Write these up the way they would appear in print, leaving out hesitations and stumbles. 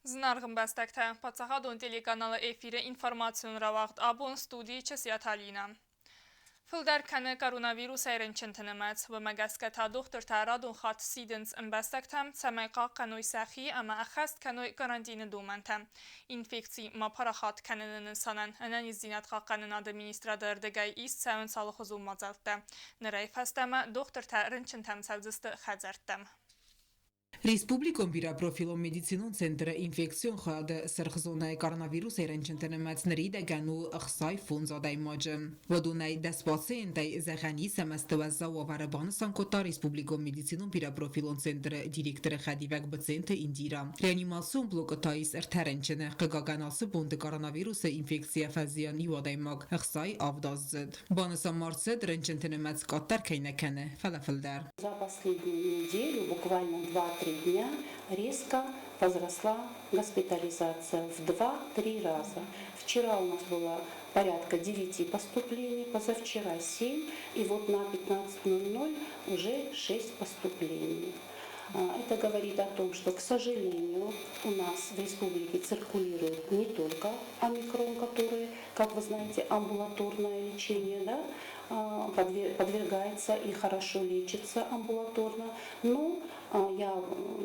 Зынаргъ ӕмбӕстӕгтӕ, паддзахадон телеканалы эфиры информацион рауагъд абон студийы Чысиаты Алинӕ. Фылдӕр кӕны коронавирусӕй рынчынты нымӕц, уымӕ гӕсгӕ та дохтыртӕ радон хатт сидынц ӕмбӕстӕгтӕм, цӕмӕй хъахъхъӕной сӕхи ӕмӕ ӕххӕст кӕной карантины домӕнтӕ. Инфекци ма парахат кӕныны нысанӕн ӕнӕниздзинад хъахъхъӕнынады министрады ӕрдыгӕй ист цӕуынц алыхуызон мадзӕлттӕ. Нырӕй фӕстӕмӕ дохтыртӕ рынчынтӕм цӕудзысты хӕдзӕрттӕм. Республикон бирӕпрофилон медицинон центры инфекцион хайады сырх зонӕйы коронавирусӕй рынчынты нымӕц ныридӕгӕн у 65 адӕймаджы. Уыдонӕй 10 пациентӕй зӕгъӕн ис ӕмӕ сты уӕззау уавӕры, банысан кодта республикон медицинон бирӕпрофилон центры директоры хӕдивӕг Быценты Индира. Реанимацион блокы та ис ӕртӕ рынчыны. Хъыгагӕн, ацы бонты коронавирусы инфекцийӕ фӕзиан иу адӕймаг, 67-аздзыд. Банысан ма ӕрцыд, рынчынты нымӕц къаддӕр кӕй нӕ кӕны, фӕлӕ фылдӕр. За последнюю неделю, буквально 2-3 дня, резко возросла госпитализация в 2-3 раза. Вчера у нас было порядка 9 поступлений, позавчера 7, и вот на 15.00 уже 6 поступлений. Это говорит о том, что, к сожалению, у нас в республике циркулирует не только омикрон, который, как вы знаете, амбулаторное лечение, да, подвергается и хорошо лечится амбулаторно, но я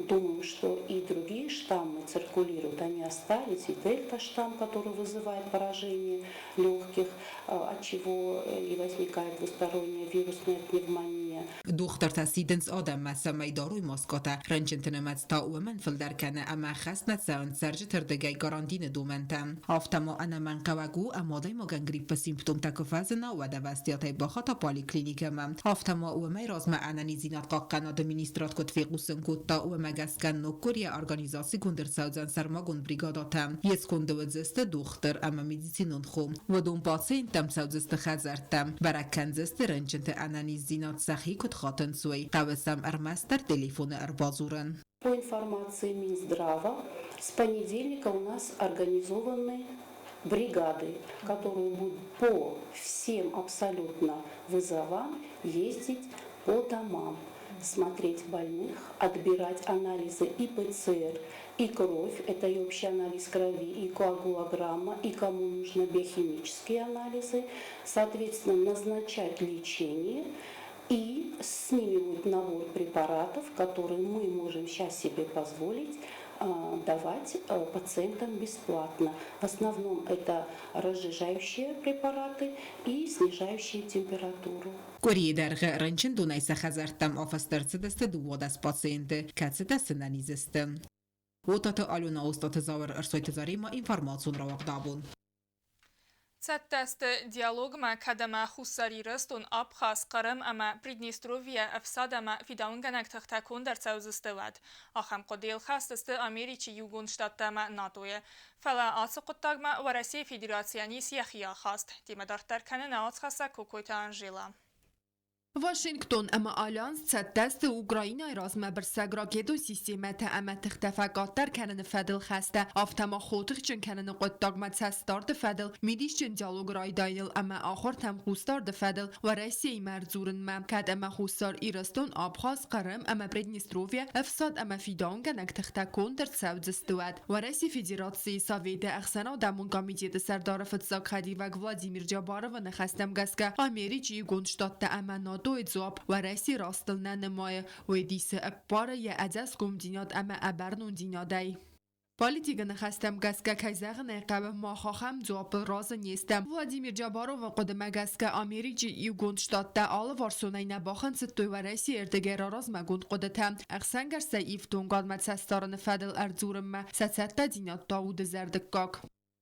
думаю, что и другие штаммы циркулируют, они остались, и дельта-штамм, который вызывает поражение легких, от чего и возникает двусторонняя вирусная пневмония. Дохтыртӕ сидынц адӕммӕ, цӕмӕй дарой маскӕтӕ, рынчынты нымӕц та уымӕн фылдӕр кӕны ӕмӕ хӕс нӕ цӕуынц цӕрджыты рдыгӕй карантины домӕнтӕ. Афтӕ ма ӕнӕмӕнгхъӕуӕг у, ӕмӕ адӕймагӕн гриппы симптомтӕ куы фӕзына, уӕд ӕвӕстиатӕй бахата поликлиникӕмӕ. Афтӕ ма уымӕй размӕ ӕнӕниздзинад хъахъхъӕнады министрад куыд фехъусын кодта, уымӕ гӕсгӕ ног къуырийӕ организацигонд ӕрцӕудзӕн сӕрмагонд бригадӕтӕ. Йе сконды уыдзысты дохтыр ӕмӕ медицинон хо. Уыдон пациенттӕм цӕудзысты хӕдзӕрттӕм, бӕрӕг кӕндзысты рынчынты ӕнӕниздзинад сӕхи куыд хатынц, уый. Хъӕуы сӕм ӕрмӕстдӕр телефоны ӕрбадзурын. По информации Минздрава, с понедельника у нас организованы бригады, которые будут по всем абсолютно вызовам ездить по домам, смотреть больных, отбирать анализы и ПЦР, и кровь, это и общий анализ крови, и коагулограмма, и кому нужно биохимические анализы, соответственно, назначать лечение, и с ними будет набор препаратов, которые мы можем сейчас себе позволить давать пациентам бесплатно. В основном это разжижающие препараты и снижающие температуру. Къуырийы дӕргъы рынчындонӕй сӕ хӕдзӕрттӕм афӕдз ӕрцыдысты 12 пациенты, кӕцытӕ сынӕниз сты. Отаты Алена, Остъаты Зауыр, Ӕрсойты Заремӕ, информацион рауагъд абон. Цӕттӕ сты диалогмӕ, кӕд ӕмӕ Хуссар Ирыстон, Абхаз, Хъырым ӕмӕ Приднестровье ӕфсад ӕмӕ фидауынгӕнӕг тыхтӕ конд ӕрцӕудзысты, уӕд. Ахӕм хъуыдыйыл хӕст сты Америчы Иугонд Штаттӕ ӕмӕ НАТО-йы. Фӕлӕ ацы хъуыддагмӕ Уӕрӕсейы Федерацийӕн ис йӕхи ахаст. Темӕ дарддӕр кӕны нӕ уацхӕссӕг Кокойты Анжела. Вашингтон ӕмӕ Альянс цӕттӕ сты Украинӕйы размӕ бырсӕг ракетон системӕтӕ ӕмӕ тыхтӕ фӕкъаддӕр кӕныны фӕдыл хӕстӕ, афтӕ ма хотыхджын кӕныны хъуыддагмӕ цӕстдарды фӕдыл мидисджын диалог райдайыныл ӕмӕ ахуыртӕм хъусдарды фӕдыл Уӕрӕсеимӕ ӕрдзурынмӕ, кӕд ӕмӕ Хуссар Ирыстон, Абхаз, Хъырым ӕмӕ Приднестровье ӕфсад ӕмӕ фидауынгӕнӕг тыхтӕ конд ӕрцӕудзысты, уӕд. Уӕрӕсейы Федерацийы Советы Ӕхсӕнадӕмон комитеты сӕрдары фыццаг хӕдивӕг Владимир Джабаровы ныхӕстӕм гӕсгӕ, Америчы Иугонд Штаттӕ ӕмӕ НАТО-йы дзуапп Уӕрӕсе растыл нӕ нымайы, уый дисы ӕппары йӕ ӕдзӕсгомдзинад ӕмӕ ӕбӕрнондзинадӕй. Политикы ныхӕстӕм гӕсгӕ, кӕй зӕгъын ӕй хъӕуы, мах ахӕм дзуаппыл разы не стӕм. Владимир Джабаровы хъуыдымӕ гӕсгӕ, Америчы Иугонд Штаттӕ алыварсонӕй нӕ бахынцыдтой Уӕрӕсейы ӕрдыгӕй раразмӕгонд хъуыдытӕ, ӕхсӕнгӕрзтӕй ифтонгадмӕ цӕстдарыны фӕдыл ӕрдзурынмӕ сӕ цӕттӕдзинад та у дызӕрдыггаг.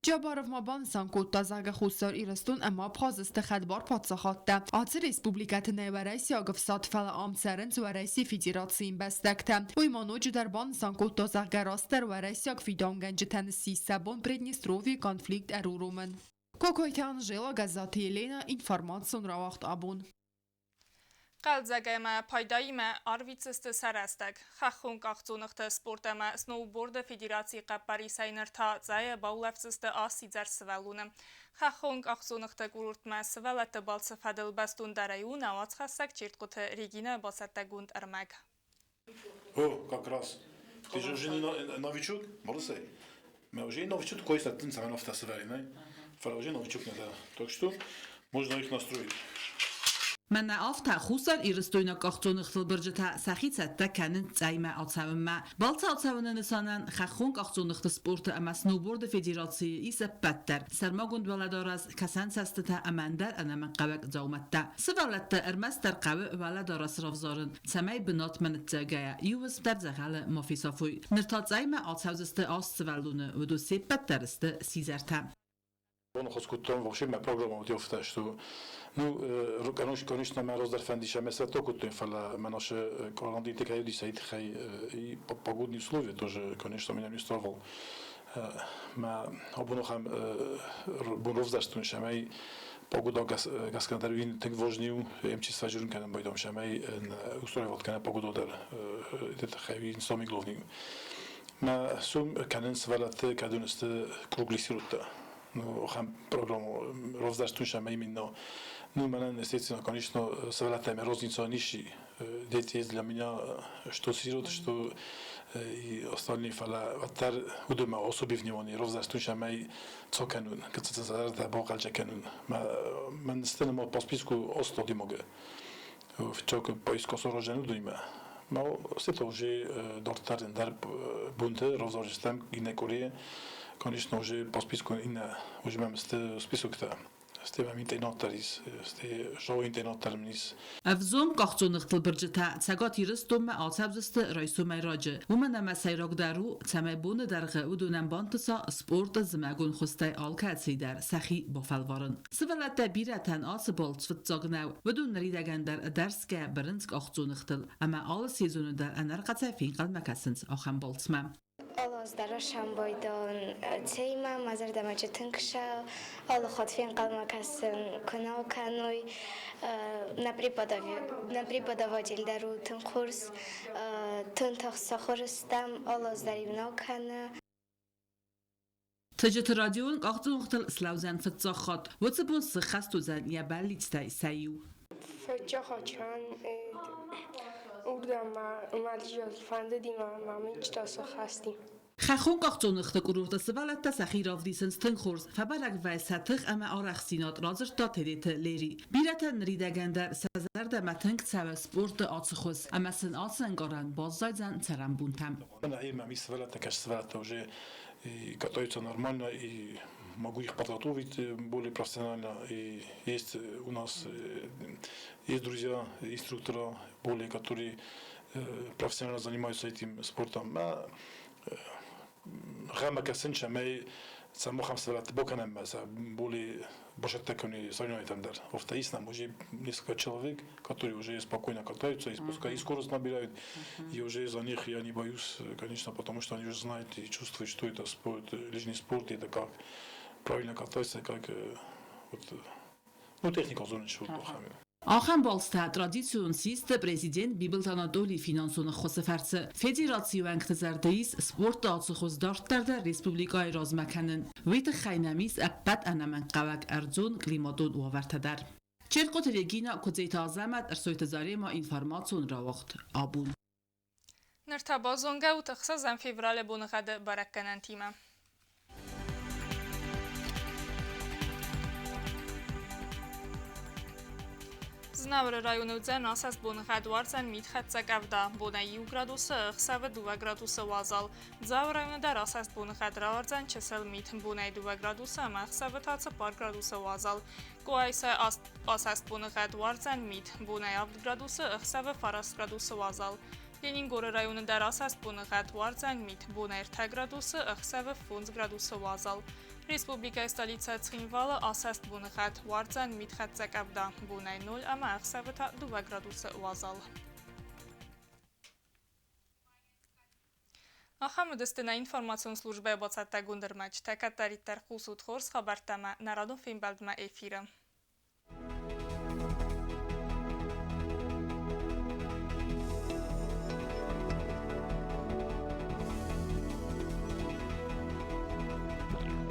Джабаров ма банысан кодта, зӕгъгӕ, Хуссар Ирыстон ӕмӕ Абхаз сты хӕдбар паддзахадтӕ. Ацы республикӕты нӕй уӕрӕсейаг ӕфсад, фӕлӕ ам цӕрынц Уӕрӕсейы Федерацийы ӕмбӕстӕгтӕ. Уый ма ноджыдӕр банысан кодта, зӕгъгӕ, растдӕр уӕрӕсейаг фидауынгӕнджытӕн ссис сӕ бон Приднестровьейы конфликт ӕруромын. Кокойты Анжела, Гӕззаты Еленӕ, информацион рауагъд абон. Хъӕлдзӕг ӕмӕ пайдаимӕ арвитдзысты сӕ рӕстӕг. Хӕххон къахдзоныгъты спорт ӕмӕ сноуборды федерацийы хъӕппӕрисӕй ныр та цъайӕ баулӕфдзысты ацы сидзӕр сывӕллоны. Хӕххон къахдзоныгъты курортмӕ сывӕллӕтты балцы фӕдыл бӕстондӕрӕй у нӕ уацхӕссӕг Чертхъуты Регинӕ бацӕттӕгонд ӕрмӕг. О, как раз. Ты же уже не новичок, молодцы. Уже новичок кой саттын саған офтасы варенай. Фала уже новичок надо. Так что можно их настроить. Мӕнӕ афтӕ Хуссар Ирыстойнаг къахдзоныгътыл бырджытӕ сӕхи цӕттӕ кӕнынц цъаймӕ ацӕуынмӕ. Балцы ацӕуыны нысанӕн хӕххон къахдзоныгъты спорты ӕмӕ сноуборды федерацийы ис ӕппӕт дӕр: сӕрмагонд уӕлӕдарӕс, кӕсӕнцӕстытӕ ӕмӕ ӕндӕр ӕнӕмӕнгхъӕуӕг дзаумӕттӕ. Сывӕллӕтты ӕрмӕстдӕр хъӕуы уӕлӕдарӕс равзарын, цӕмӕй бынатмӕ ныццӕугӕйӕ иу уысм дӕр дзӕгъӕлы ма фесафой. Ныр та цъаймӕ ацӕудзысты аст сывӕллоны, уыдон се ппӕт дӕр сты сидзӕртӕ. Хоскуттон вообще мӕ программа уыди афтӕ, что ну, конечно, мӕ раздӕр фӕндис ӕмӕ цӕттӕ кодтон, фӕлӕ мӕ наши карантин кӕй уыдис, цӕй тыххӕй и погодные условия тоже, конечно, меня не устраивал. Мӕ абон ахӕм бон равзӕрстон, цӕмӕй погода гӕсгӕ дӕр тынг важный у, МЧС фӕзурын кӕнын байдам, цӕмӕй устраивать кӕна погода дӕр, это тыххӕй самый главный. Мӕ сум кӕнын сывӕллӕтты, кӕдон сты круглый сироттӕ. Ну, ахӕм программу равзӕрстон сӕм именно. Ну, мӕнӕн, естественно, конечно, сывӕллӕттӕм разница нищи. Дети есть для меня что сирот, что и остальные, фӕлӕ уӕддӕр уыдонмӕ особый внимание равзӕрстон, цӕмӕй цы кӕнын, кӕцыты зӕрдӕ бахъӕлдзӕг кӕнын. Мӕн сты нымад по списку аст адӕймагы. Фыццаг поиск саразӕн уыдонимӕ. Но это уже дарддӕр ӕндӕр бонты равзарджыстӕм иннӕ къуырийы. Конечно, уже по списку иннӕ уже мӕм сты списоктӕ. Сты мӕм интернат дӕр ис, сты шоу интернат дӕр мын ис. Ӕвзонг къахдзоныгътыл бырджытӕ Цӕгат Ирыстонмӕ ацӕудзысты райсомӕй раджы. Уымӕн ӕмӕ сӕйрагдӕр у, цӕмӕй боны дӕргъы уыдонӕн бантыса спорты зымӕгон хуызтӕй алкӕцыйы дӕр сӕхи бафӕлварын. Сывӕллӕттӕ бирӕтӕн ацы балц фыццаг нӕу. Уыдон ныридӕгӕн дӕр ӕдӕрсгӕ бырынц къахдзоныгътыл ӕмӕ алы сезоны дӕр ӕнӕрхъӕцӕй фенхъӕлмӕ кӕсынц ахӕм балцмӕ. Алы дӕр сӕмбӕлдон цӕимӕ мӕ зӕрдӕмӕ чи тынг сӕ алы хатт фенхъӕлмӕ кӕсын куы нал кӕной. Нӕ преподаватель дӕр у тынг хорз, тынг тагъд сахуыр стӕм, алы аз дӕр иу нал кӕны. Тыджыты Родион къахдзоныгътыл слӕудзӕн фыццаг хатт. Уыцы бон сыххӕст уыдзӕн йӕ бӕллицтӕй сӕ иу. Фӕччахачан урдӕм ма фӕндыди ма мечта сыххӕсти. Хӕххон къахдзоныгъты курорты сывӕллӕттӕ сӕхи равдисынц тынг хорз. Фӕбӕрӕг вӕййы сӕ тых ӕмӕ арӕхстдзинад, радзырдта Тедеты Лери. Бирӕтӕ ныридӕгӕн дӕр сӕ зӕрдӕмӕ тынг цӕуы спорты ацы хуыз, ӕмӕ сын ацы ӕнкъарӕн баззайдзӕн цӕрӕнбонтӕм. Мӕ сывӕллӕттӕ кӕс сывӕллӕттӕ уже и готовятся нормально, и могу их подготовить более профессионально. И есть у нас есть друзья, инструктора более, которые профессионально занимаются этим спортом. Гъемӕ кӕсын, цӕмӕй сӕ сывӕллӕтты бакӕнӕм сӕ более башаттӕ кӕны соревнованиям дӕр. Афтӕ ис нам уже несколько человек, которые уже спокойно катаются, и пускай и скорость набирают, и уже за них я не боюсь, конечно, потому что они уже знают и чувствуют, что это спорт, лыжный спорт, это как правильно кататься, как вот, ну, техника зоны чего. Ахӕм балцтӕ традицион систы президент Бибылты Анатолийы финансон ӕххуысы фӕрцы. Федерацийы уӕнгты зӕрды ис спорты ацы хуыз дарддӕр дӕр республикӕйы размӕ кӕнын. Уый тыххӕй нӕм ис ӕппӕт ӕнӕмӕнгхъӕуӕг ӕрдзон климатон уавӕртӕ дӕр. Черкъоты Регина, Куыдзеты Азӕмӕт, Ӕрсойты Зарема, информацион рауагъд «Абон». Ныр та базонгӕ ут 6 февралы боныгъӕды бӕрӕггӕнӕнтимӕ. Знауыры районы уыдзӕн асӕст боныгъӕд, уардзӕн митхӕццӕ къӕвда, бонӕй 1 градусы, ӕхсӕвы 2 градусы уазал. Дзауы районы дӕр асӕст боныгъӕд, рауардзӕн чысыл мит, бонӕй 2 градусы ӕмӕ ӕхсӕвы та 4 градусы уазал. Къуайсайы асӕст боныгъӕд, уардзӕн мит, бонӕй 7 градусы, ӕхсӕвы 9 градусы уазал. Ленингоры районы дӕр асӕст боныгъӕд, уардзӕн мит, бонӕй 3 градусы, ӕхсӕвы 5 градусы уазал. Республикӕйы столицӕ Цхинвалы асӕст боныгъӕд, уардзӕн митхӕццӕ къӕвда, бонӕй 0 ӕмӕ ӕхсӕвы та 2 градусы уазал. Ахӕм уыдысты нӕ информацион службӕйы бацӕттӕгонд ӕрмӕджытӕ. Кӕддӕриддӕр хъусут хорз хабӕрттӕ ӕмӕ нӕ радон фембӕлдмӕ эфиры.